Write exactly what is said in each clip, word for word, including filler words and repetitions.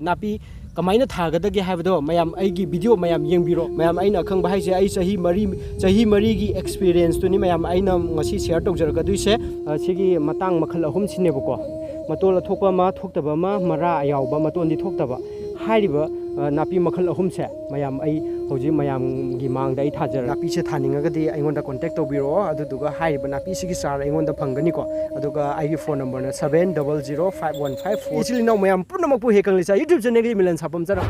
ꯅꯥꯄꯤ ꯀꯃꯥꯏꯅ ꯊꯥꯒꯗꯒꯦ ꯍꯥꯏꯕꯗꯣ ꯃꯌꯥꯝ ꯑꯩꯒꯤ ꯚꯤꯗꯤꯑꯣ ꯃꯌꯥꯝ ꯌꯦꯡꯕꯤꯔꯣ꯫ ꯃꯌꯥꯝ, ꯑꯩꯅ ꯑꯈꯪꯕ ꯍꯥꯏꯁꯦ ꯑꯩ ꯆꯍꯤ ꯃꯔꯤ, ꯆꯍꯤ ꯃꯔꯤꯒꯤ ꯑꯦꯛꯁꯄꯤꯔꯤꯌꯦꯟꯁꯇꯨꯅꯤ ꯃꯌꯥꯝ ꯑꯩꯅ ꯉꯁꯤ ꯁꯤꯌꯔ ꯇꯧꯖꯔꯛꯀꯗꯣꯏꯁꯦ꯫ ꯑ, ꯁꯤꯒꯤ ꯃꯇꯥꯡ ꯃꯈꯜ ꯑꯍꯨꯝꯁꯤꯅꯦꯕꯀꯣ꯫ ꯃꯇꯣꯜ ꯑꯊꯣꯛꯄ ꯑꯃ, ꯊꯣꯛꯇꯕ ꯑꯃ, ꯃꯔꯥ ꯑꯌꯥꯎꯕ, ꯃꯇꯣꯟꯗꯤ ꯊꯣꯛꯇꯕ꯫ ꯍꯥꯏꯔꯤꯕ, ꯑ, ꯅꯥꯄꯤ ꯃꯈꯜ ꯑꯍꯨꯝꯁꯦ ꯃꯌꯥꯝ ꯑꯩ ꯍꯧꯖꯤꯛ ꯃꯌꯥꯝꯒꯤ ꯃꯥꯡꯗ ꯑꯩ ꯊꯥꯖꯔꯦ꯫ ꯅꯥꯄꯤꯁꯦ ꯊꯥꯅꯤꯡꯉꯒꯗꯤ ꯑꯩꯉꯣꯟꯗ ꯀꯣꯟꯇꯦꯛ ꯇꯧꯕꯤꯔꯛꯑꯣ, ꯑꯗꯨꯗꯨꯒ ꯍꯥꯏꯔꯤꯕ ꯅꯥꯄꯤꯁꯤꯒꯤ ꯆꯥꯔ ꯑꯩꯉꯣꯟꯗ ꯐꯪꯒꯅꯤꯀꯣ꯫ ꯑꯗꯨꯒ ꯑꯩꯒꯤ ꯐꯣꯟ ꯅꯝꯕꯔꯅ seven double zero five one five four. ꯏꯆꯤꯜ ꯏꯅꯥꯎ ꯃꯌꯥꯝ ꯄꯨꯝꯅꯃꯛꯄꯨ ꯍꯦ ꯀꯪꯂꯩꯁꯥ YouTube ꯆꯦꯅꯦꯜꯒꯤ ꯃꯤꯂꯟ ꯁꯥꯄꯝ ꯆꯔꯥ꯫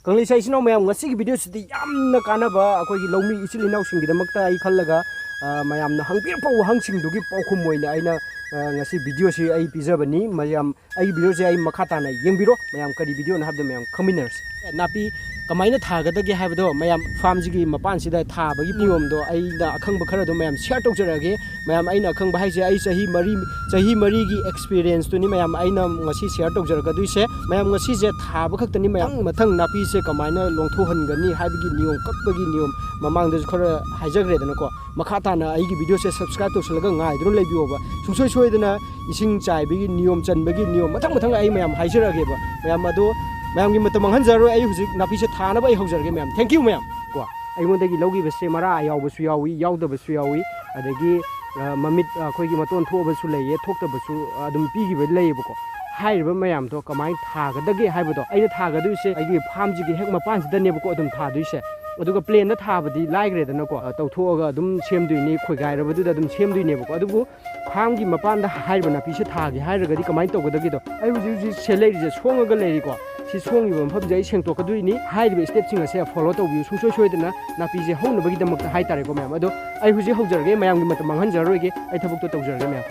ꯀꯪꯂꯩꯁꯥ ꯏꯆꯤꯟ ꯏꯅꯥꯎ ꯃꯌꯥꯝ, ꯉꯁꯤꯒꯤ ꯚꯤꯗꯤꯑꯣꯁꯤꯗꯤ ꯌꯥꯝꯅ ꯀꯥꯟꯅꯕ ꯑꯩꯈꯣꯏꯒꯤ ꯂꯧꯃꯤ ꯏꯆꯤꯜ ꯏꯅꯥꯎꯁꯤꯡꯒꯤꯗꯃꯛꯇ ꯑꯩ ꯈꯜꯂꯒ, ꯑ, ꯃꯌꯥꯝꯅ ꯍꯪꯕꯤꯔꯛꯄ ꯋꯥꯍꯪꯁꯤꯡꯗꯨꯒꯤ ꯄꯥꯎꯈꯨꯝ ꯑꯣꯏꯅ ꯑꯩꯅ, ꯑ, ꯉꯁꯤ ꯚꯤꯗꯤꯑꯣꯁꯤ ꯑꯩ ꯄꯤꯖꯕꯅꯤ꯫ ꯃꯌꯥꯝ ꯑꯩꯒꯤ ꯚꯤꯗꯤꯑꯣꯁꯦ ꯑꯩ ꯃꯈꯥ ꯇꯥꯅ ꯌꯦꯡꯕꯤꯔꯣ꯫ ꯃꯌꯥꯝ ꯀꯔꯤ ꯚꯤꯗꯤꯑꯣꯅꯣ ꯍꯥꯏꯕꯗꯣ ꯃꯌꯥꯝ ꯈꯪꯃꯤꯟꯅꯔꯁꯤ꯫ ꯅꯥꯄꯤ ꯀꯃꯥꯏꯅ ꯊꯥꯒꯗꯒꯦ ꯍꯥꯏꯕꯗꯣ ꯃꯌꯥꯝ ꯐꯥꯔꯝꯁꯤꯒꯤ ꯃꯄꯥꯟꯁꯤꯗ ꯊꯥꯕꯒꯤ ꯅꯤꯌꯣꯝꯗꯣ ꯑꯩꯅ ꯑꯈꯪꯕ ꯈꯔ ꯑꯗꯨꯝ ꯃꯌꯥꯝ ꯁꯤꯌꯔ ꯇꯧꯖꯔꯛꯑꯒꯦ꯫ ꯃꯌꯥꯝ, ꯑꯩꯅ ꯑꯈꯪꯕ ꯍꯥꯏꯁꯦ ꯑꯩ ꯆꯍꯤ ꯃꯔꯤ, ꯆꯍꯤ ꯃꯔꯤꯒꯤ ꯑꯦꯛꯁꯄꯤꯔꯤꯌꯦꯟꯁꯇꯨꯅꯤ ꯃꯌꯥꯝ ꯑꯩꯅ ꯉꯁꯤ ꯁꯤꯌꯔ ꯇꯧꯖꯔꯛꯀꯗꯣꯏꯁꯦ꯫ ꯃꯌꯥꯝ, ꯉꯁꯤꯁꯦ ꯊꯥꯕ ꯈꯛꯇꯅꯤ ꯃꯌꯥꯝ, ꯃꯊꯪ ꯅꯥꯄꯤꯁꯦ ꯀꯃꯥꯏꯅ ꯂꯣꯡꯊꯣꯛꯍꯟꯒꯅꯤ ꯍꯥꯏꯕꯒꯤ ꯅꯤꯌꯣꯝ, ꯀꯛꯄꯒꯤ ꯅꯤꯌꯣꯝ ꯃꯃꯥꯡꯗꯁꯨ ꯈꯔ ꯍꯥꯏꯖꯈ꯭ꯔꯦꯗꯅꯀꯣ꯫ ꯃꯈꯥ ꯇꯥꯅ ꯑꯩꯒꯤ ꯚꯤꯗꯤꯑꯣꯁꯦ ꯁꯕꯁꯀ꯭ꯔꯥꯏꯕ ꯇꯧꯁꯜꯂꯒ ꯉꯥꯏꯗꯨꯅ ꯂꯩꯕꯤꯌꯣꯕ꯫ ꯁꯨꯡꯁꯣꯏ ꯁꯣꯏꯗꯅ ꯏꯁꯤꯡ ꯆꯥꯏꯕꯒꯤ ꯅꯤꯌꯣꯝ ꯆꯟꯕꯒꯤ ꯅꯤꯌꯣꯝ ꯃꯊꯪ ꯃꯊꯪ ꯑꯩ ꯃꯌꯥꯝ ꯍꯥꯏꯖꯔꯛꯑꯒꯦꯕ꯫ ꯃꯌꯥꯝ ꯑꯗꯣ ꯃꯌꯥꯝꯒꯤ ꯃꯇꯝ ꯃꯥꯡꯍꯟꯖꯔꯔꯣꯏ꯫ ꯑꯩ ꯍꯧꯖꯤꯛ ꯅꯥꯄꯤꯁꯦ ꯊꯥꯅꯕ ꯑꯩ ꯍꯧꯖꯔꯒꯦ ꯃꯌꯥꯝ꯫ Thank you ꯃꯌꯥꯝ꯫ ꯀꯣ, ꯑꯩꯉꯣꯟꯗꯒꯤ ꯂꯧꯈꯤꯕꯁꯦ ꯃꯔꯥ ꯌꯥꯎꯕꯁꯨ ꯌꯥꯎꯏ, ꯌꯥꯎꯗꯕꯁꯨ ꯌꯥꯎꯏ, ꯑꯗꯒꯤ, ꯑ, ꯃꯃꯤꯠ, ꯑ, ꯑꯩꯈꯣꯏꯒꯤ ꯃꯇꯣꯟ ꯊꯣꯛꯑꯕꯁꯨ ꯂꯩꯌꯦ, ꯊꯣꯛꯇꯕꯁꯨ, ꯑ, ꯑꯗꯨꯝ ꯄꯤꯈꯤꯕ ꯂꯩꯌꯦꯕꯀꯣ꯫ ꯍꯥꯏꯔꯤꯕ ꯃꯌꯥꯝꯗꯣ ꯀꯃꯥꯏꯅ ꯊꯥꯒꯗꯒꯦ ꯍꯥꯏꯕꯗꯣ ꯑꯩꯅ ꯊꯥꯒꯗꯣꯏꯁꯦ ꯑꯩꯒꯤ ꯐꯥꯔꯝꯁꯤꯒꯤ ꯍꯦꯛ ꯃꯄꯥꯟꯁꯤꯗꯅꯦꯕꯀꯣ ꯑꯗꯨꯝ ꯊꯥꯗꯣꯏꯁꯦ꯫ ꯑꯗꯨꯒ ꯄ꯭ꯂꯦꯟꯗ ꯊꯥꯕꯗꯤ ꯂꯥꯏꯈ꯭ꯔꯦꯗꯅꯀꯣ, ꯑ, ꯇꯧꯊꯣꯛꯑꯒ ꯑꯗꯨꯝ ꯁꯦꯝꯗꯣꯏꯅꯤ, ꯈꯣꯏꯒꯥꯏꯔꯕꯗꯨꯗ ꯑꯗꯨꯝ ꯁꯦꯝꯗꯣꯏꯅꯦꯕꯀꯣ꯫ ꯑꯗꯨꯕꯨ ꯐꯥꯔꯝꯒꯤ ꯃꯄꯥꯟꯗ ꯍꯥꯏꯔꯤꯕ ꯅꯥꯄꯤꯁꯦ ꯊꯥꯒꯦ ꯍꯥꯏꯔꯒꯗꯤ ꯀꯃꯥꯏꯅ ꯇꯧꯒꯗꯒꯦꯗꯣ, ꯑꯩ ꯍꯧꯖꯤꯛ ꯍꯧꯖꯤꯛ ꯁꯦ ꯂꯩꯔꯤꯁꯦ ꯁꯣꯡꯉꯒ ꯂꯩꯔꯤꯀꯣ꯫ ꯁꯤ ꯁꯣꯡꯉꯤꯕ ꯃꯐꯝꯁꯦ ꯑꯩ ꯁꯦꯡꯇꯣꯛꯀꯗꯣꯏꯅꯤ꯫ ꯍꯥꯏꯔꯤꯕ ꯁ꯭ꯇꯦꯞꯁꯤꯡ ꯑꯁꯦ ꯐꯣꯂꯣ ꯇꯧꯕꯤꯌꯨ, ꯁꯨꯡꯁꯣꯏ ꯁꯣꯏꯗꯅ ꯅꯥꯄꯤꯁꯦ ꯍꯧꯅꯕꯒꯤꯗꯃꯛꯇ ꯍꯥꯏꯇꯥꯔꯦꯀꯣ ꯃꯌꯥꯝ꯫ ꯑꯗꯣ ꯑꯩ ꯍꯧꯖꯤꯛ ꯍꯧꯖꯔꯒꯦ, ꯃꯌꯥꯝꯒꯤ ꯃꯇꯝ ꯃꯥꯡꯍꯟꯖꯔꯔꯣꯏꯒꯦ, ꯑꯩ ꯊꯕꯛꯇꯣ ꯇꯧꯖꯔꯒꯦ ꯃꯌꯥꯝ꯫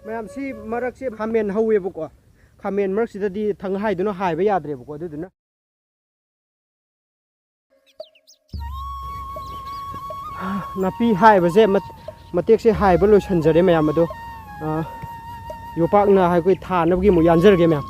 ꯃꯌꯥꯝ, ꯁꯤ ꯃꯔꯛꯁꯦ ꯈꯥꯃꯦꯟ ꯍꯧꯋꯦꯕꯀꯣ꯫ ꯈꯥꯃꯦꯟ ꯃꯔꯛꯁꯤꯗꯗꯤ ꯊꯪ ꯍꯥꯏꯗꯨꯅ ꯍꯥꯏꯕ ꯌꯥꯗ꯭ꯔꯦꯕꯀꯣ꯫ ꯑꯗꯨꯗꯨꯅ ꯅꯥꯄꯤ ꯍꯥꯏꯕꯁꯦ ꯃꯠ-, ꯃꯇꯦꯛꯁꯦ ꯍꯥꯏꯕ ꯂꯣꯏꯁꯤꯟꯖꯔꯦ ꯃꯌꯥꯝ꯫ ꯑꯗꯣ, ꯑ, ꯌꯣꯄꯥꯛꯅ ꯑꯩꯈꯣꯏ ꯊꯥꯅꯕꯒꯤ ꯑꯃꯨꯛ ꯌꯥꯟꯖꯔꯒꯦ ꯃꯌꯥꯝ꯫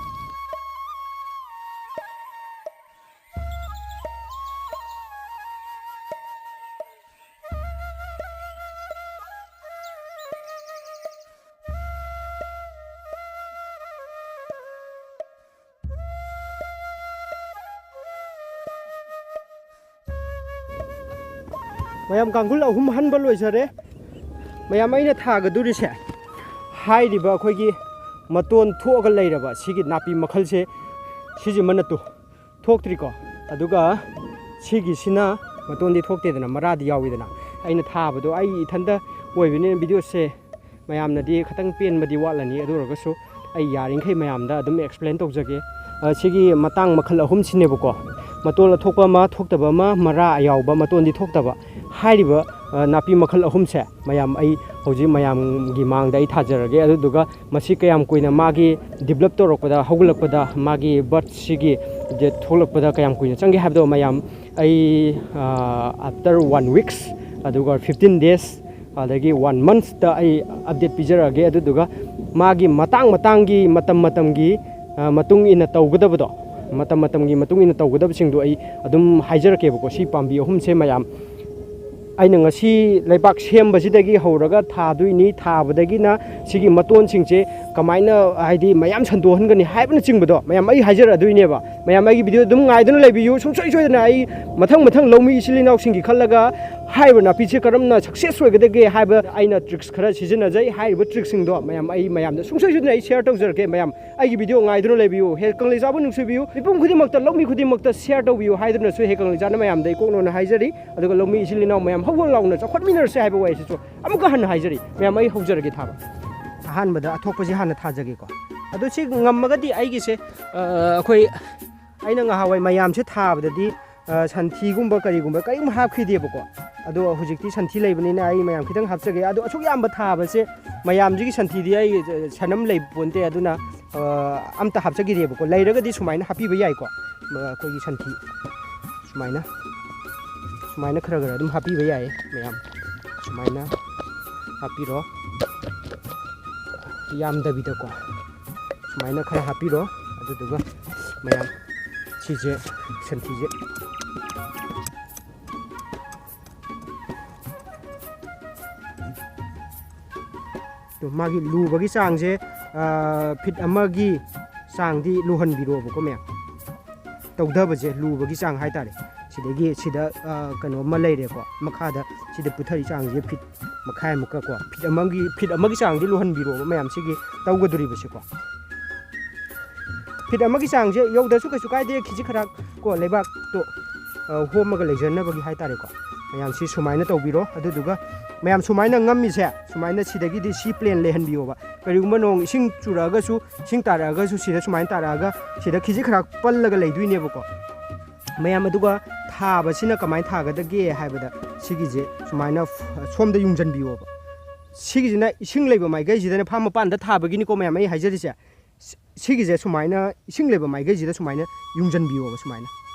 ꯃꯌꯥꯝ, ꯀꯥꯡꯈꯨꯜ ꯑꯍꯨꯝ ꯍꯟꯕ ꯂꯣꯏꯖꯔꯦ꯫ ꯃꯌꯥꯝ, ꯑꯩꯅ ꯊꯥꯒꯗꯧꯔꯤꯁꯦ, ꯍꯥꯏꯔꯤꯕ ꯑꯩꯈꯣꯏꯒꯤ ꯃꯇꯣꯟ ꯊꯣꯛꯑꯒ ꯂꯩꯔꯕ ꯁꯤꯒꯤ ꯅꯥꯄꯤ ꯃꯈꯜꯁꯦ, ꯁꯤꯁꯤꯃ ꯅꯠꯇꯨ ꯊꯣꯛꯇ꯭ꯔꯤꯀꯣ꯫ ꯑꯗꯨꯒ ꯁꯤꯒꯤꯁꯤꯅ ꯃꯇꯣꯟꯗꯤ ꯊꯣꯛꯇꯦꯗꯅ, ꯃꯔꯥꯗꯤ ꯌꯥꯎꯋꯤꯗꯅ꯫ ꯑꯩꯅ ꯊꯥꯕꯗꯣ ꯑꯩ ꯏꯊꯟꯇ ꯑꯣꯏꯕꯅꯤꯅ videoꯁꯦ ꯃꯌꯥꯝꯅꯗꯤ ꯈꯤꯇꯪ ꯄꯦꯟꯕꯗꯤ ꯋꯥꯠꯂꯅꯤ꯫ ꯑꯗꯨ ꯑꯣꯏꯔꯒꯁꯨ ꯑꯩ ꯌꯥꯔꯤꯈꯩ ꯃꯌꯥꯝꯗ ꯑꯗꯨꯝ explain ꯇꯧꯖꯒꯦ꯫ ꯑ, ꯁꯤꯒꯤ ꯃꯇꯥꯡ ꯃꯈꯜ ꯑꯍꯨꯝꯁꯤꯅꯦꯕꯀꯣ꯫ ꯃꯇꯣꯟ ꯑꯊꯣꯛꯄ ꯑꯃ, ꯊꯣꯛꯇꯕ ꯑꯃ, ꯃꯔꯥ ꯑꯌꯥꯎꯕ, ꯃꯇꯣꯟꯗꯤ ꯊꯣꯛꯇꯕ꯫ ꯍꯥꯏꯔꯤꯕ, ꯑ, ꯅꯥꯄꯤ ꯃꯈꯜ ꯑꯍꯨꯝꯁꯦ ꯃꯌꯥꯝ, ꯑꯩ ꯍꯧꯖꯤꯛ ꯃꯌꯥꯝꯒꯤ ꯃꯥꯡꯗ ꯑꯩ ꯊꯥꯖꯔꯒꯦ꯫ ꯑꯗꯨꯗꯨꯒ ꯃꯁꯤ ꯀꯌꯥꯝ ꯀꯨꯏꯅ ꯃꯥꯒꯤ develop ꯇꯧꯔꯛꯄꯗ, ꯍꯧꯒꯠꯂꯛꯄꯗ, ꯃꯥꯒꯤ budꯁꯤꯒꯤ ꯊꯣꯛꯂꯛꯄꯗ ꯀꯌꯥꯝ ꯀꯨꯏꯅ ꯆꯪꯒꯦ ꯍꯥꯏꯕꯗꯣ ꯃꯌꯥꯝ ꯑꯩ, ꯑ, after one weeks, ꯑꯗꯨꯒ fifteen days, ꯑꯗꯒꯤ one monthꯇ ꯑꯩ update ꯄꯤꯖꯔꯛꯑꯒꯦ꯫ ꯑꯗꯨꯗꯨꯒ ꯃꯥꯒꯤ ꯃꯇꯥꯡ ꯃꯇꯥꯡꯒꯤ, ꯃꯇꯝ ꯃꯇꯝꯒꯤ, ꯑ, ꯃꯇꯨꯡ ꯏꯟꯅ ꯇꯧꯒꯗꯕꯗꯣ, ꯃꯇꯝ ꯃꯇꯝꯒꯤ ꯃꯇꯨꯡ ꯏꯟꯅ ꯇꯧꯒꯗꯕꯁꯤꯡꯗꯣ ꯑꯩ ꯑꯗꯨꯝ ꯍꯥꯏꯖꯔꯛꯀꯦꯕꯀꯣ꯫ ꯁꯤ ꯄꯥꯝꯕꯤ ꯑꯍꯨꯝꯁꯦ ꯃꯌꯥꯝ, ꯑꯩꯅ ꯉꯁꯤ ꯂꯩꯕꯥꯛ ꯁꯦꯝꯕꯁꯤꯗꯒꯤ ꯍꯧꯔꯒ ꯊꯥꯗꯣꯏꯅꯤ, ꯊꯥꯕꯗꯒꯤꯅ ꯁꯤꯒꯤ ꯃꯇꯣꯟꯁꯤꯡꯁꯦ ꯀꯃꯥꯏꯅ, ꯍꯥꯏꯗꯤ, ꯃꯌꯥꯝ ꯁꯟꯗꯣꯛꯍꯟꯒꯅꯤ ꯍꯥꯏꯕꯅꯆꯤꯡꯕꯗꯣ ꯃꯌꯥꯝ ꯑꯩ ꯍꯥꯏꯖꯔꯛꯑꯗꯣꯏꯅꯦꯕ꯫ ꯃꯌꯥꯝ, ꯑꯩꯒꯤ video ꯑꯗꯨꯝ ꯉꯥꯏꯗꯨꯅ ꯂꯩꯕꯤꯌꯨ꯫ ꯁꯨꯡꯁꯣꯏ ꯁꯣꯏꯗꯅ ꯑꯩ ꯃꯊꯪ ꯃꯊꯪ ꯂꯧꯃꯤ ꯏꯆꯤꯜ ꯏꯅꯥꯎꯁꯤꯡꯒꯤ ꯈꯜꯂꯒ ꯍꯥꯏꯔꯤꯕ ꯅꯥꯄꯤꯁꯦ ꯀꯔꯝꯅ success ꯑꯣꯏꯒꯗꯒꯦ ꯍꯥꯏꯕ ꯑꯩꯅ tricks ꯈꯔ ꯁꯤꯖꯤꯟꯅꯖꯩ꯫ ꯍꯥꯏꯔꯤꯕ tricksꯁꯤꯡꯗꯣ ꯃꯌꯥꯝ ꯑꯩ ꯃꯌꯥꯝꯗ ꯁꯨꯡꯁꯣꯏ ꯁꯣꯏꯗꯅ ꯑꯩ share ꯇꯧꯖꯔꯛꯀꯦ꯫ ꯃꯌꯥꯝ, ꯑꯩꯒꯤ video ꯉꯥꯏꯗꯨꯅ ꯂꯩꯕꯤꯌꯨ꯫ ꯍꯦ ꯀꯪꯂꯩꯖꯥꯕꯨ ꯅꯨꯡꯁꯤꯕꯤꯌꯨ꯫ ꯃꯤꯄꯨꯝ ꯈꯨꯗꯤꯡꯃꯛꯇ, ꯂꯧꯃꯤ ꯈꯨꯗꯤꯡꯃꯛꯇ share ꯇꯧꯕꯤꯌꯨ ꯍꯥꯏꯗꯨꯅꯁꯨ ꯍꯦ ꯀꯪꯂꯩꯖꯥꯅ ꯃꯌꯥꯝꯗ ꯏꯀꯣꯛꯅꯣꯅ ꯍꯥꯏꯖꯔꯤ꯫ ꯑꯗꯨꯒ ꯂꯧꯃꯤ ꯏꯆꯤꯜ ꯏꯅꯥꯎ ꯃꯌꯥꯝ ꯍꯧꯒꯠ ꯂꯥꯎꯅ ꯆꯥꯎꯈꯠꯃꯤꯟꯅꯔꯁꯦ ꯍꯥꯏꯕ ꯋꯥꯍꯩꯁꯤꯁꯨ ꯑꯃꯨꯛꯀ ꯍꯟꯅ ꯍꯥꯏꯖꯔꯤ꯫ ꯃꯌꯥꯝ, ꯑꯩ ꯍꯧꯖꯔꯒꯦ ꯊꯥꯕ꯫ ꯑꯍꯥꯟꯕꯗ ꯑꯊꯣꯛꯄꯁꯤ ꯍꯥꯟꯅ ꯊꯥꯖꯒꯦꯀꯣ꯫ ꯑꯗꯣ ꯁꯤ ꯉꯝꯃꯒꯗꯤ ꯑꯩꯒꯤꯁꯦ, ꯑ, ꯑꯩꯈꯣꯏ, ꯑꯩꯅ ꯉꯍꯥꯟꯋꯥꯏ ꯃꯌꯥꯝꯁꯦ ꯊꯥꯕꯗꯗꯤ, ꯑ, ꯁꯟꯊꯤꯒꯨꯝꯕ ꯀꯔꯤꯒꯨꯝꯕ ꯀꯔꯤꯝ ꯍꯥꯞꯈꯤꯗꯦꯕꯀꯣ꯫ ꯑꯗꯣ ꯍꯧꯖꯤꯛꯇꯤ ꯁꯟꯊꯤ ꯂꯩꯕꯅꯤꯅ ꯑꯩ ꯃꯌꯥꯝ ꯈꯤꯇꯪ ꯍꯥꯞꯆꯒꯦ꯫ ꯑꯗꯣ ꯑꯁꯨꯛ ꯌꯥꯝꯕ ꯊꯥꯕꯁꯦ ꯃꯌꯥꯝꯁꯤꯒꯤ ꯁꯟꯊꯤꯗꯤ ꯑꯩ, ꯑ, ꯁꯟ ꯑꯃ ꯂꯩ ꯄꯣꯟꯇꯦ꯫ ꯑꯗꯨꯅ, ꯑ, ꯑꯝꯇ ꯍꯥꯞꯆꯈꯤꯗꯦꯕꯀꯣ꯫ ꯂꯩꯔꯒꯗꯤ ꯁꯨꯃꯥꯏꯅ ꯍꯥꯞꯄꯤꯕ ꯌꯥꯏꯀꯣ꯫ ꯑ, ꯑꯩꯈꯣꯏꯒꯤ ꯁꯟꯊꯤ ꯁꯨꯃꯥꯏꯅ, ꯁꯨꯃꯥꯏꯅ ꯈꯔ ꯈꯔ ꯑꯗꯨꯝ ꯍꯥꯞꯄꯤꯕ ꯌꯥꯏꯌꯦ ꯃꯌꯥꯝ꯫ ꯁꯨꯃꯥꯏꯅ ꯍꯥꯞꯄꯤꯔꯣ, ꯌꯥꯝꯗꯕꯤꯗꯀꯣ꯫ ꯁꯨꯃꯥꯏꯅ ꯈꯔ ꯍꯥꯞꯄꯤꯔꯣ꯫ ꯑꯗꯨꯗꯨꯒ ꯃꯌꯥꯝ, ꯁꯤꯁꯦ ꯁꯟꯊꯤꯁꯦ, ꯑꯗꯣ ꯃꯥꯒꯤ ꯂꯨꯕꯒꯤ ꯆꯥꯡꯁꯦ, ꯐꯤꯠ ꯑꯃꯒꯤ ꯆꯥꯡꯗꯤ ꯂꯨꯍꯟꯕꯤꯔꯣꯕꯀꯣ ꯃꯌꯥꯝ꯫ ꯇꯧꯊꯕꯁꯦ, ꯂꯨꯕꯒꯤ ꯆꯥꯡ ꯍꯥꯏꯇꯥꯔꯦ꯫ ꯁꯤꯗꯒꯤ ꯁꯤꯗ, ꯀꯩꯅꯣ ꯑꯃ ꯂꯩꯔꯦꯀꯣ, ꯃꯈꯥꯗ ꯁꯤꯗ ꯄꯨꯊꯔꯤ ꯆꯥꯡꯁꯦ ꯐꯤꯠ ꯃꯈꯥꯏꯃꯨꯛꯀ ꯀꯣ, ꯐꯤꯠ ꯑꯃꯒꯤ, ꯐꯤꯠ ꯑꯃꯒꯤ ꯆꯥꯡꯗꯤ ꯂꯨꯍꯟꯕꯤꯔꯣꯕ ꯃꯌꯥꯝ, ꯁꯤꯒꯤ ꯇꯧꯒꯗꯣꯔꯤꯕꯁꯦꯀꯣ꯫ ꯐꯤꯠ ꯑꯃꯒꯤ ꯆꯥꯡꯁꯦ ꯌꯧꯗ꯭ꯔꯁꯨ ꯀꯩꯁꯨ ꯀꯥꯏꯗꯦ, ꯈꯤꯖꯤꯛ ꯈꯔ ꯀꯣ, ꯂꯩꯕꯥꯛꯇꯣ, ꯍꯣꯝꯃꯒ ꯂꯩꯖꯅꯕꯒꯤ ꯍꯥꯏꯇꯥꯔꯦꯀꯣ꯫ ꯃꯌꯥꯝ ꯁꯤ ꯁꯨꯃꯥꯏꯅ ꯇꯧꯕꯤꯔꯣ꯫ ꯑꯗꯨꯗꯨꯒ ꯃꯌꯥꯝ ꯁꯨꯃꯥꯏꯅ ꯉꯝꯃꯤꯁꯦ, ꯁꯨꯃꯥꯏꯅ ꯁꯤꯗꯒꯤꯗꯤ ꯁꯤ ꯄ꯭ꯂꯦꯟ ꯂꯩꯍꯟꯕꯤꯌꯣꯕ꯫ ꯀꯔꯤꯒꯨꯝꯕ ꯅꯣꯡ ꯏꯁꯤꯡ ꯆꯨꯔꯛꯑꯒꯁꯨ, ꯏꯁꯤꯡ ꯇꯥꯔꯛꯑꯒꯁꯨ ꯁꯤꯗ ꯁꯨꯃꯥꯏꯅ ꯇꯥꯔꯛꯑꯒ ꯁꯤꯗ ꯈꯤꯖꯤꯛ ꯈꯔ ꯄꯜꯂꯒ ꯂꯩꯗꯣꯏꯅꯦꯕꯀꯣ꯫ ꯃꯌꯥꯝ, ꯑꯗꯨꯒ ꯊꯥꯕꯁꯤꯅ ꯀꯃꯥꯏꯅ ꯊꯥꯒꯗꯒꯦ ꯍꯥꯏꯕꯗ, ꯁꯤꯒꯤꯁꯦ ꯁꯨꯃꯥꯏꯅ ꯁꯣꯝꯗ ꯌꯨꯡꯁꯤꯟꯕꯤꯌꯣꯕ꯫ ꯁꯤꯒꯤꯁꯤꯅ ꯏꯁꯤꯡ ꯂꯩꯕ ꯃꯥꯏꯀꯩꯁꯤꯗꯅꯦ, ꯐꯥꯝ ꯃꯄꯥꯟꯗ ꯊꯥꯕꯒꯤꯅꯤꯀꯣ ꯃꯌꯥꯝ ꯑꯩ ꯍꯥꯏꯖꯔꯤꯁꯦ꯫ ꯁꯤꯒꯤꯁꯦ ꯁꯨꯃꯥꯏꯅ ꯏꯁꯤꯡ ꯂꯩꯕ ꯃꯥꯏꯀꯩꯁꯤꯗ ꯁꯨꯃꯥꯏꯅ ꯌꯨꯡꯁꯤꯟꯕꯤꯌꯣꯕ, ꯁꯨꯃꯥꯏꯅ꯫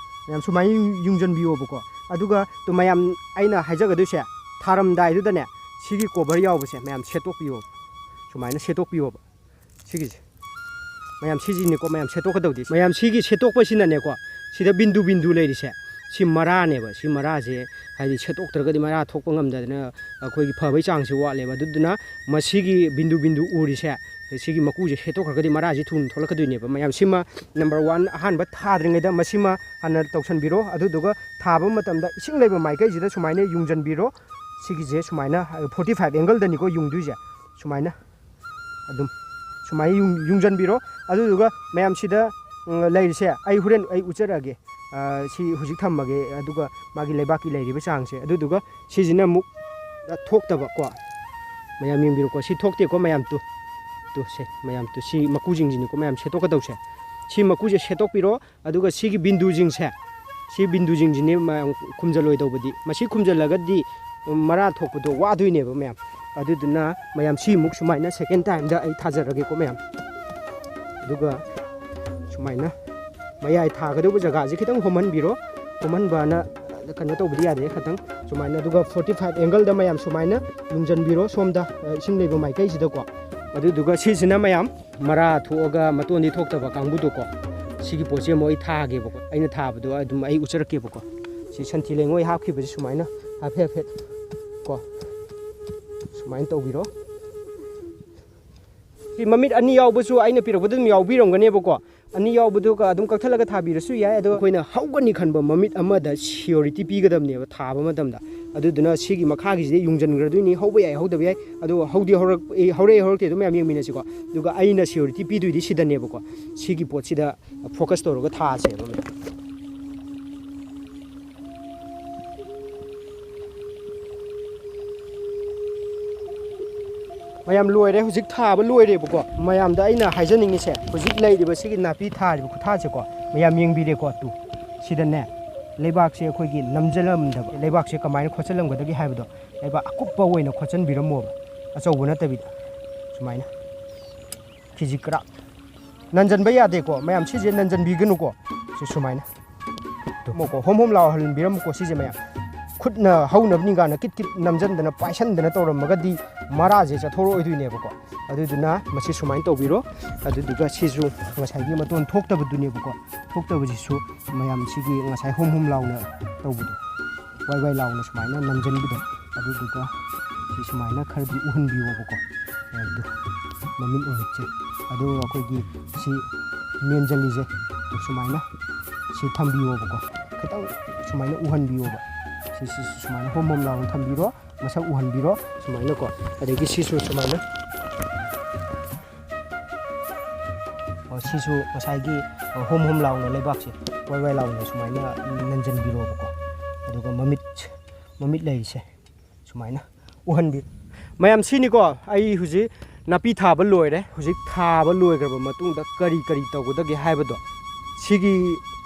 ꯃꯌꯥꯝ ꯁꯨꯃꯥꯏꯅ ꯌꯨꯡ-, ꯌꯨꯡꯁꯤꯟꯕꯤꯌꯣꯕꯀꯣ꯫ ꯑꯗꯨꯒ ꯇꯨ ꯃꯌꯥꯝ, ꯑꯩꯅ ꯍꯥꯏꯖꯒꯗꯣꯏꯁꯦ, ꯊꯥꯔꯝꯗꯥꯏꯗꯨꯗꯅꯦ, ꯁꯤꯒꯤ ꯀꯣꯕꯔ ꯌꯥꯎꯕꯁꯦ ꯃꯌꯥꯝ ꯁꯦꯠꯇꯣꯛꯄꯤꯌꯣꯕ, ꯁꯨꯃꯥꯏꯅ ꯁꯦꯠꯇꯣꯛꯄꯤꯌꯣꯕ꯫ ꯁꯤꯒꯤꯁꯦ ꯃꯌꯥꯝ, ꯁꯤꯁꯤꯅꯦꯀꯣ ꯃꯌꯥꯝ ꯁꯦꯠꯇꯣꯛꯀꯗꯧꯗꯤ꯫ ꯃꯌꯥꯝ ꯁꯤꯒꯤ ꯁꯦꯠꯇꯣꯛꯄꯁꯤꯅꯅꯦꯀꯣ, ꯁꯤꯗ ꯕꯤꯟꯗꯨ ꯕꯤꯟꯗꯨ ꯂꯩꯔꯤꯁꯦ, ꯁꯤ ꯃꯔꯥꯅꯦꯕ꯫ ꯁꯤ ꯃꯔꯥꯁꯦ, ꯍꯥꯏꯗꯤ ꯁꯦꯠꯇꯣꯛꯇ꯭ꯔꯒꯗꯤ ꯃꯔꯥ ꯊꯣꯛꯄ ꯉꯝꯗꯗꯅ ꯑꯩꯈꯣꯏꯒꯤ ꯐꯕꯩ ꯆꯥꯡꯁꯦ ꯋꯥꯠꯂꯦꯕ꯫ ꯑꯗꯨꯗꯨꯅ ꯃꯁꯤꯒꯤ ꯕꯤꯟꯗꯨ ꯕꯤꯟꯗꯨ ꯎꯔꯤꯁꯦ, ꯁꯤꯒꯤ ꯃꯀꯨꯁꯦ ꯁꯦꯠꯇꯣꯛꯈ꯭ꯔꯒꯗꯤ ꯃꯔꯥꯁꯦ ꯊꯨꯅ ꯊꯣꯛꯂꯛꯀꯗꯣꯏꯅꯦꯕ꯫ ꯃꯌꯥꯝ ꯁꯤꯃ number one, ꯑꯍꯥꯟꯕ ꯊꯥꯗ꯭ꯔꯤꯉꯩꯗ ꯃꯁꯤꯃ ꯍꯥꯟꯅ ꯇꯧꯁꯟꯕꯤꯔꯣ꯫ ꯑꯗꯨꯗꯨꯒ ꯊꯥꯕ ꯃꯇꯝꯗ ꯏꯁꯤꯡ ꯂꯩꯕ ꯃꯥꯏꯀꯩꯁꯤꯗ ꯁꯨꯃꯥꯏꯅ ꯌꯨꯡꯁꯤꯟꯕꯤꯔꯣ꯫ ꯁꯤꯒꯤꯁꯦ ꯁꯨꯃꯥꯏꯅ forty five angle ꯗꯅꯤꯀꯣ ꯌꯨꯡꯗꯣꯏꯁꯦ꯫ ꯁꯨꯃꯥꯏꯅ ꯑꯗꯨꯝ ꯁꯨꯃꯥꯏꯅ ꯌꯨꯡ-, ꯌꯨꯡꯁꯤꯟꯕꯤꯔꯣ꯫ ꯑꯗꯨꯗꯨꯒ ꯃꯌꯥꯝ ꯁꯤꯗ, ꯎꯝ, ꯂꯩꯔꯤꯁꯦ ꯑꯩ ꯍꯣꯔꯦꯟ ꯑꯩ ꯎꯠꯆꯔꯛꯑꯒꯦ꯫ ꯑ, ꯁꯤ ꯍꯧꯖꯤꯛ ꯊꯝꯃꯒꯦ, ꯑꯗꯨꯒ ꯃꯥꯒꯤ ꯂꯩꯕꯥꯛꯀꯤ ꯂꯩꯔꯤꯕ ꯆꯥꯡꯁꯦ꯫ ꯑꯗꯨꯗꯨꯒ ꯁꯤꯁꯤꯅ ꯑꯃꯨꯛ ꯊꯣꯛꯇꯕ ꯀꯣ꯫ ꯃꯌꯥꯝ ꯌꯦꯡꯕꯤꯔꯣꯀꯣ, ꯁꯤ ꯊꯣꯛꯇꯦꯀꯣ ꯃꯌꯥꯝ, ꯇꯨ, ꯇꯨ, ꯁꯦ, ꯃꯌꯥꯝ, ꯇꯨ, ꯁꯤ ꯃꯀꯨꯁꯤꯡꯁꯤꯅꯤꯀꯣ ꯃꯌꯥꯝ ꯁꯦꯠꯇꯣꯛꯀꯗꯧꯁꯦ꯫ ꯁꯤ ꯃꯀꯨꯁꯦ ꯁꯦꯠꯇꯣꯛꯄꯤꯔꯣ, ꯑꯗꯨꯒ ꯁꯤꯒꯤ ꯕꯤꯟꯗꯨꯁꯤꯡꯁꯦ, ꯁꯤ ꯕꯤꯟꯗꯨꯁꯤꯡꯁꯤꯅꯦ ꯃꯌꯥꯝ ꯈꯨꯝꯖꯤꯜꯂꯣꯏꯗꯧꯕꯗꯤ꯫ ꯃꯁꯤ ꯈꯨꯝꯖꯤꯜꯂꯒꯗꯤ ꯃꯔꯥ ꯊꯣꯛꯄꯗꯣ ꯋꯥꯗꯣꯏꯅꯦꯕ ꯃꯌꯥꯝ꯫ ꯑꯗꯨꯗꯨꯅ ꯃꯌꯥꯝ ꯁꯤꯃꯨꯛ ꯁꯨꯃꯥꯏꯅ second time ꯗ ꯑꯩ ꯊꯥꯖꯔꯒꯦꯀꯣ ꯃꯌꯥꯝ꯫ ꯑꯗꯨꯒ ꯁꯨꯃꯥꯏꯅ ꯃꯌꯥꯏ ꯊꯥꯒꯗꯧꯕ ꯖꯒꯥꯁꯦ ꯈꯤꯇꯪ ꯍꯣꯝꯍꯟꯕꯤꯔꯣ꯫ ꯍꯣꯝꯍꯟꯕꯅ ꯀꯩꯅꯣ ꯇꯧꯕꯗꯤ ꯌꯥꯗꯦ ꯈꯇꯪ꯫ ꯁꯨꯃꯥꯏꯅ, ꯑꯗꯨꯒ forty five angle ꯗ ꯃꯌꯥꯝ ꯁꯨꯃꯥꯏꯅ ꯌꯨꯡꯖꯟꯕꯤꯔꯣ ꯁꯣꯝꯗ, ꯑ, ꯏꯁꯤꯡ ꯂꯩꯕ ꯃꯥꯏꯀꯩꯁꯤꯗꯀꯣ꯫ ꯑꯗꯨꯗꯨꯒ ꯁꯤꯁꯤꯅ ꯃꯌꯥꯝ ꯃꯔꯥ ꯊꯣꯛꯑꯒ ꯃꯇꯣꯟꯗꯤ ꯊꯣꯛꯇꯕ ꯀꯥꯡꯕꯨꯗꯣꯀꯣ꯫ ꯁꯤꯒꯤ ꯄꯣꯠꯁꯦ ꯑꯃꯨꯛ ꯑꯩ ꯊꯥꯒꯦꯕꯀꯣ꯫ ꯑꯩꯅ ꯊꯥꯕꯗꯣ ꯑꯗꯨꯝ ꯑꯩ ꯎꯠꯆꯔꯛꯀꯦꯕꯀꯣ꯫ ꯁꯤ ꯁꯟꯊꯤ ꯂꯩꯉꯣꯏ ꯍꯥꯞꯈꯤꯕꯁꯦ ꯁꯨꯃꯥꯏꯅ ꯍꯥꯏꯐꯦꯠ ꯍꯥꯏꯐꯦꯠ ꯀꯣ ꯁꯨꯃꯥꯏꯅ ꯇꯧꯕꯤꯔꯣ꯫ ꯁꯤ ꯃꯃꯤꯠ ꯑꯅꯤ ꯌꯥꯎꯕꯁꯨ ꯑꯩꯅ ꯄꯤꯔꯛꯄꯗ ꯑꯗꯨꯝ ꯌꯥꯎꯕꯤꯔꯝꯒꯅꯦꯕꯀꯣ꯫ ꯑꯅꯤ ꯌꯥꯎꯕꯗꯨꯒ ꯑꯗꯨꯝ ꯀꯛꯊꯠꯂꯒ ꯊꯥꯕꯤꯔꯁꯨ ꯌꯥꯏ꯫ ꯑꯗꯣ ꯑꯩꯈꯣꯏꯅ ꯍꯧꯒꯅꯤ ꯈꯟꯕ ꯃꯃꯤꯠ ꯑꯃꯗ security ꯄꯤꯒꯗꯕꯅꯦꯕ ꯊꯥꯕ ꯃꯇꯝꯗ꯫ ꯑꯗꯨꯗꯨꯅ ꯁꯤꯒꯤ ꯃꯈꯥꯒꯤꯁꯤꯗ ꯌꯨꯡꯁꯤꯟꯈ꯭ꯔꯗꯣꯏꯅꯤ, ꯍꯧꯕ ꯌꯥꯏ, ꯍꯧꯗꯕ ꯌꯥꯏ꯫ ꯑꯗꯣ ꯍꯧꯗꯤ ꯍꯧꯔꯛ-, ꯑꯦ, ꯍꯧꯔꯛꯑꯦ ꯍꯧꯔꯛꯇꯦ ꯑꯗꯨ ꯃꯌꯥꯝ ꯌꯦꯡꯃꯤꯟꯅꯁꯤꯀꯣ꯫ ꯑꯗꯨꯒ ꯑꯩꯅ security ꯄꯤꯗꯣꯏꯗꯤ ꯁꯤꯗꯅꯦꯕꯀꯣ꯫ ꯁꯤꯒꯤ ꯄꯣꯠꯁꯤꯗ focus ꯇꯧꯔꯒ ꯊꯥꯁꯦꯕ꯫ ꯃꯌꯥꯝ ꯂꯣꯏꯔꯦ, ꯍꯧꯖꯤꯛ ꯊꯥꯕ ꯂꯣꯏꯔꯦꯕꯀꯣ꯫ ꯃꯌꯥꯝꯗ ꯑꯩꯅ ꯍꯥꯏꯖꯅꯤꯡꯉꯤꯁꯦ, ꯍꯧꯖꯤꯛ ꯂꯩꯔꯤꯕ ꯁꯤꯒꯤ ꯅꯥꯄꯤ ꯊꯥꯔꯤꯕ ꯈꯨꯊꯥꯁꯦꯀꯣ, ꯃꯌꯥꯝ ꯌꯦꯡꯕꯤꯔꯦꯀꯣ꯫ ꯇꯨ, ꯁꯤꯗꯅꯦ ꯂꯩꯕꯥꯛꯁꯦ ꯑꯩꯈꯣꯏꯒꯤ ꯅꯝꯖꯜꯂꯝꯗꯕ, ꯂꯩꯕꯥꯛꯁꯦ ꯀꯃꯥꯏꯅ ꯈꯣꯠꯆꯜꯂꯝꯒꯗꯒꯦ ꯍꯥꯏꯕꯗꯣ ꯂꯩꯕꯥꯛ ꯑꯀꯨꯞꯄ ꯑꯣꯏꯅ ꯈꯣꯠꯆꯟꯕꯤꯔꯝꯃꯣꯕ, ꯑꯆꯧꯕ ꯅꯠꯇꯕꯤꯗ ꯁꯨꯃꯥꯏꯅ꯫ ꯈꯤꯖꯤꯛ ꯈꯔ ꯅꯟꯖꯟꯕ ꯌꯥꯗꯦꯀꯣ ꯃꯌꯥꯝ, ꯁꯤꯁꯦ ꯅꯟꯖꯟꯕꯤꯒꯅꯨꯀꯣ꯫ ꯁꯤ ꯁꯨꯃꯥꯏꯅ ꯇꯨꯝꯃꯣꯀꯣ, ꯍꯣꯝ ꯍꯣꯝ ꯂꯥꯎꯍꯟꯕꯤꯔꯝꯃꯨꯀꯣ꯫ ꯁꯤꯁꯦ ꯃꯌꯥꯝ ꯈꯨꯠꯅ ꯍꯧꯅꯕꯅꯤ ꯀꯥꯏꯅ ꯀꯤꯠ ꯀꯤꯠ ꯅꯝꯖꯟꯗꯅ ꯄꯥꯏꯁꯟꯗꯅ ꯇꯧꯔꯝꯃꯒꯗꯤ ꯃꯔꯥꯁꯦ ꯆꯠꯊꯣꯔꯛꯑꯣꯏꯗꯣꯏꯅꯦꯕꯀꯣ꯫ ꯑꯗꯨꯗꯨꯅ ꯃꯁꯤ ꯁꯨꯃꯥꯏꯅ ꯇꯧꯕꯤꯔꯣ꯫ ꯑꯗꯨꯗꯨꯒ ꯁꯤꯁꯨ ꯉꯁꯥꯏꯒꯤ ꯃꯇꯣꯟ ꯊꯣꯛꯇꯕꯗꯨꯅꯦꯕꯀꯣ, ꯊꯣꯛꯇꯕꯁꯤꯁꯨ ꯃꯌꯥꯝ ꯁꯤꯒꯤ ꯉꯁꯥꯏ ꯍꯣꯝ ꯍꯣꯝ ꯂꯥꯎꯅ ꯇꯧꯕꯗꯣ, ꯋꯥꯏ ꯋꯥꯏ ꯂꯥꯎꯅ ꯁꯨꯃꯥꯏꯅ ꯅꯝꯖꯟꯕꯗꯣ, ꯑꯗꯨꯗꯨꯒ ꯁꯤ ꯁꯨꯃꯥꯏꯅ ꯈꯔꯗꯤ ꯎꯍꯟꯕꯤꯌꯣꯕꯀꯣ꯫ ꯑꯗꯨ ꯃꯃꯤꯠ ꯃꯃꯤꯠꯁꯦ, ꯑꯗꯨ ꯑꯩꯈꯣꯏꯒꯤ ꯁꯤ ꯃꯦꯟꯖꯜꯂꯤꯁꯦ ꯁꯨꯃꯥꯏꯅ ꯁꯤ ꯊꯝꯕꯤꯌꯣꯕꯀꯣ꯫ ꯈꯤꯇꯪ ꯁꯨꯃꯥꯏꯅ ꯎꯍꯟꯕꯤꯌꯣꯕ꯫ ꯁꯤ, ꯁꯤ, ꯁꯤ ꯁꯨꯃꯥꯏꯅ ꯍꯣꯝ ꯍꯣꯝ ꯂꯥꯎꯅ ꯊꯝꯕꯤꯔꯣ, ꯃꯁꯛ ꯎꯍꯟꯕꯤꯔꯣ ꯁꯨꯃꯥꯏꯅꯀꯣ꯫ ꯑꯗꯒꯤ ꯁꯤꯁꯨ ꯁꯨꯃꯥꯏꯅ, ꯑꯣ, ꯁꯤꯁꯨ ꯉꯁꯥꯏꯒꯤ, ꯑ, ꯍꯣꯝ ꯍꯣꯝ ꯂꯥꯎꯅ ꯂꯩꯕꯥꯛꯁꯦ ꯋꯥꯏ ꯋꯥꯏ ꯂꯥꯎꯅ ꯁꯨꯃꯥꯏꯅ ꯅꯟꯖꯟꯕꯤꯔꯣꯕꯀꯣ꯫ ꯑꯗꯨꯒ ꯃꯃꯤꯠ, ꯃꯃꯤꯠ ꯂꯩꯔꯤꯁꯦ ꯁꯨꯃꯥꯏꯅ ꯎꯍꯟꯕꯤ꯫ ꯃꯌꯥꯝ ꯁꯤꯅꯤꯀꯣ, ꯑꯩ ꯍꯧꯖꯤꯛ ꯅꯥꯄꯤ ꯊꯥꯕ ꯂꯣꯏꯔꯦ꯫ ꯍꯧꯖꯤꯛ ꯊꯥꯕ ꯂꯣꯏꯈ꯭ꯔꯕ ꯃꯇꯨꯡꯗ ꯀꯔꯤ ꯀꯔꯤ ꯇꯧꯒꯗꯒꯦ ꯍꯥꯏꯕꯗꯣ, ꯁꯤꯒꯤ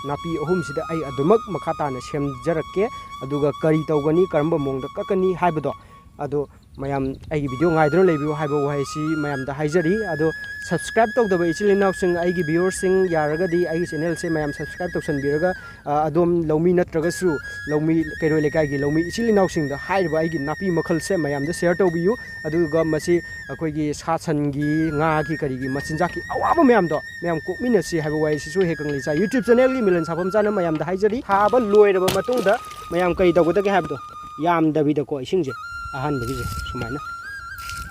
ꯅꯥꯄꯤ ꯑꯍꯨꯝꯁꯤꯗ ꯑꯩ ꯑꯗꯨꯃꯛ ꯃꯈꯥ ꯇꯥꯅ ꯁꯦꯝꯖꯔꯛꯀꯦ꯫ ꯑꯗꯨꯒ ꯀꯔꯤ ꯇꯧꯒꯅꯤ, ꯀꯔꯝꯕ ꯃꯑꯣꯡꯗ ꯀꯛꯀꯅꯤ ꯍꯥꯏꯕꯗꯣ, ꯑꯗꯣ ꯃꯌꯥꯝ ꯑꯩꯒꯤ ꯚꯤꯗꯤꯑꯣ ꯉꯥꯏꯗꯨꯅ ꯂꯩꯕꯤꯌꯨ ꯍꯥꯏꯕ ꯋꯥꯍꯩꯁꯤ ꯃꯌꯥꯝꯗ ꯍꯥꯏꯖꯔꯤ꯫ ꯑꯗꯣ subscribe ꯇꯧꯗꯕ ꯏꯆꯤꯜ ꯏꯅꯥꯎꯁꯤꯡ, ꯑꯩꯒꯤ viewerꯁꯤꯡ, ꯌꯥꯔꯒꯗꯤ ꯑꯩꯒꯤ channelꯁꯦ ꯃꯌꯥꯝ subscribe ꯇꯧꯁꯟꯕꯤꯔꯒ, ꯑ, ꯑꯗꯣꯝ ꯂꯧꯃꯤ ꯅꯠꯇ꯭ꯔꯒꯁꯨ ꯂꯧꯃꯤ, ꯀꯩꯔꯣꯏ ꯂꯩꯀꯥꯏꯒꯤ ꯂꯧꯃꯤ ꯏꯆꯤꯜ ꯏꯅꯥꯎꯁꯤꯡꯗ ꯍꯥꯏꯔꯤꯕ ꯑꯩꯒꯤ ꯅꯥꯄꯤ ꯃꯈꯜꯁꯦ ꯃꯌꯥꯝꯗ share ꯇꯧꯕꯤꯌꯨ꯫ ꯑꯗꯨꯒ ꯃꯁꯤ ꯑꯩꯈꯣꯏꯒꯤ ꯁꯥ ꯁꯟꯒꯤ, ꯉꯥꯒꯤ, ꯀꯔꯤꯒꯤ ꯃꯆꯤꯟꯖꯥꯛꯀꯤ ꯑꯋꯥꯕ ꯃꯌꯥꯝꯗꯣ ꯃꯌꯥꯝ ꯀꯣꯛꯃꯤꯟꯅꯁꯤ ꯍꯥꯏꯕ ꯋꯥꯍꯩꯁꯤꯁꯨ ꯍꯦꯛ ꯀꯪꯂꯩꯆꯥ YouTube channelꯒꯤ ꯃꯤꯂꯟ ꯁꯥꯐꯝ ꯆꯥꯅ ꯃꯌꯥꯝꯗ ꯍꯥꯏꯖꯔꯤ꯫ ꯊꯥꯕ ꯂꯣꯏꯔꯕ ꯃꯇꯨꯡꯗ ꯃꯌꯥꯝ ꯀꯔꯤ ꯇꯧꯒꯗꯒꯦ ꯍꯥꯏꯕꯗꯣ, ꯌꯥꯝꯗꯕꯤꯗꯀꯣ, ꯏꯁꯤꯡꯁꯦ ꯑꯍꯥꯟꯕꯒꯤꯁꯦ ꯁꯨꯃꯥꯏꯅ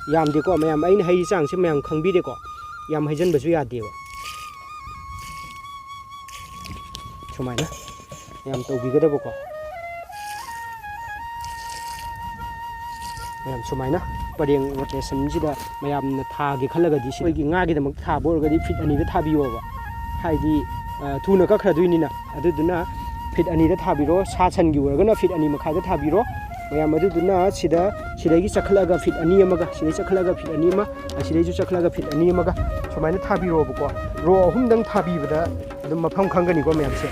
ꯌꯥꯝꯗꯦꯀꯣ꯫ ꯃꯌꯥꯝ, ꯑꯩꯅ ꯍꯩꯔꯤ ꯆꯥꯡꯁꯦ ꯃꯌꯥꯝ ꯈꯪꯕꯤꯔꯦꯀꯣ꯫ ꯌꯥꯝ ꯍꯩꯖꯤꯟꯕꯁꯨ ꯌꯥꯗꯦꯕ꯫ ꯁꯨꯃꯥꯏꯅ ꯌꯥꯝ ꯇꯧꯕꯤꯒꯗꯕꯀꯣ꯫ ꯃꯌꯥꯝ ꯁꯨꯃꯥꯏꯅ ꯄꯔꯦꯡ rotationꯁꯤꯗ ꯃꯌꯥꯝꯅ ꯊꯥꯒꯦ ꯈꯜꯂꯒꯗꯤ, ꯁꯤ ꯑꯩꯈꯣꯏꯒꯤ ꯉꯥꯒꯤꯗꯃꯛ ꯊꯥꯕ ꯑꯣꯏꯔꯒꯗꯤ feet ꯑꯅꯤꯗ ꯊꯥꯕꯤꯌꯣꯕ꯫ ꯍꯥꯏꯗꯤ, ꯑ, ꯊꯨꯅ ꯀꯛꯈ꯭ꯔꯗꯣꯏꯅꯤꯅ꯫ ꯑꯗꯨꯗꯨꯅ feet ꯑꯅꯤꯗ ꯊꯥꯕꯤꯔꯣ, ꯁꯥ ꯁꯟꯒꯤ ꯑꯣꯏꯔꯒꯅ feet ꯑꯅꯤ ꯃꯈꯥꯏꯗ ꯊꯥꯕꯤꯔꯣ꯫ ꯃꯌꯥꯝ, ꯑꯗꯨꯗꯨꯅ ꯁꯤꯗ, ꯁꯤꯗꯒꯤ ꯆꯈꯠꯂꯒ feet ꯑꯅꯤ ꯑꯃꯒ, ꯁꯤꯗꯩ ꯆꯈꯠꯂꯒ feet ꯑꯅꯤ ꯑꯃ, ꯑꯁꯤꯗꯩꯁꯨ ꯆꯈꯠꯂꯒ feet ꯑꯅꯤ ꯑꯃꯒ ꯁꯨꯃꯥꯏꯅ ꯊꯥꯕꯤꯔꯣꯕꯀꯣ꯫ Row ꯑꯍꯨꯝꯗꯪ ꯊꯥꯕꯤꯕꯗ ꯑꯗꯨꯝ ꯃꯐꯝ ꯈꯪꯒꯅꯤꯀꯣ ꯃꯌꯥꯝꯁꯦ꯫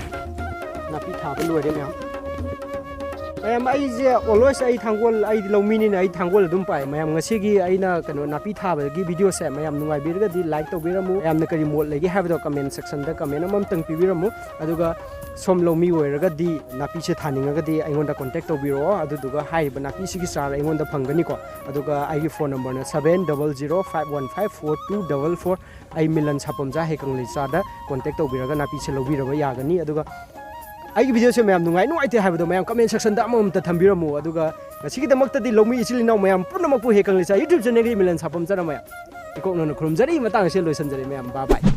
ꯅꯥꯄꯤ ꯊꯥꯕ ꯂꯣꯏꯔꯦ ꯃꯌꯥꯝ꯫ ꯃꯌꯥꯝ, ꯑꯩꯁꯦ always, ꯑꯩ ꯊꯥꯡꯒꯣꯜ, ꯑꯩꯗꯤ ꯂꯧꯃꯤꯅꯤꯅ ꯑꯩ ꯊꯥꯡꯒꯣꯜ ꯑꯗꯨꯝ ꯄꯥꯏ꯫ ꯃꯌꯥꯝ, ꯉꯁꯤꯒꯤ ꯑꯩꯅ, ꯀꯩꯅꯣ, ꯅꯥꯄꯤ ꯊꯥꯕꯒꯤ videoꯁꯦ ꯃꯌꯥꯝ ꯅꯨꯡꯉꯥꯏꯕꯤꯔꯒꯗꯤ like ꯇꯧꯕꯤꯔꯝꯃꯨ꯫ ꯃꯌꯥꯝꯅ ꯀꯔꯤ ꯃꯣꯠ ꯂꯩꯒꯦ ꯍꯥꯏꯕꯗꯣ comment sectionꯗ comment ꯑꯃꯃꯝꯇꯪ ꯄꯤꯕꯤꯔꯝꯃꯨ꯫ ꯑꯗꯨꯒ ꯁꯣꯝ ꯂꯧꯃꯤ ꯑꯣꯏꯔꯒꯗꯤ, ꯅꯥꯄꯤꯁꯦ ꯊꯥꯅꯤꯡꯉꯒꯗꯤ ꯑꯩꯉꯣꯟꯗ contact ꯇꯧꯕꯤꯔꯛꯑꯣ꯫ ꯑꯗꯨꯗꯨꯒ ꯍꯥꯏꯔꯤꯕ ꯅꯥꯄꯤꯁꯤꯒꯤ ꯆꯥꯔ ꯑꯩꯉꯣꯟꯗ ꯐꯪꯒꯅꯤꯀꯣ꯫ ꯑꯗꯨꯒ ꯑꯩꯒꯤ phone numberꯅ seven double zero five one five four two double four꯫ ꯑꯩ ꯃꯤꯂꯟ ꯁꯥꯄꯝꯖꯥ ꯍꯦꯛ ꯀꯪꯂꯩꯆꯥꯗ contact ꯇꯧꯕꯤꯔꯒ ꯅꯥꯄꯤꯁꯦ ꯂꯧꯕꯤꯔꯕ ꯌꯥꯒꯅꯤ꯫ ꯑꯗꯨꯒ ꯑꯩꯒꯤ videoꯁꯦ ꯃꯌꯥꯝ ꯅꯨꯡꯉꯥꯏ ꯅꯨꯡꯉꯥꯏꯇꯦ ꯍꯥꯏꯕꯗꯣ ꯃꯌꯥꯝ comment sectionꯗ ꯑꯃꯃꯝꯇ ꯊꯝꯕꯤꯔꯝꯃꯨ꯫ ꯑꯗꯨꯒ ꯉꯁꯤꯒꯤꯗꯃꯛꯇꯗꯤ ꯂꯧꯃꯤ ꯏꯆꯤꯜ ꯏꯅꯥꯎ ꯃꯌꯥꯝ ꯄꯨꯝꯅꯃꯛꯄꯨ ꯍꯦꯛ ꯀꯪꯂꯩꯆꯥ YouTube channelꯒꯤ ꯃꯤꯂꯟ ꯁꯥꯄꯝꯖꯥꯅ ꯃꯌꯥꯝ ꯏꯀꯣꯛꯅꯅ ꯈꯨꯔꯨꯝꯖꯔꯤ꯫ ꯃꯇꯥꯡ ꯑꯁꯤꯗ ꯂꯣꯏꯁꯤꯟꯖꯔꯤ ꯃꯌꯥꯝ꯫ Bye bye꯫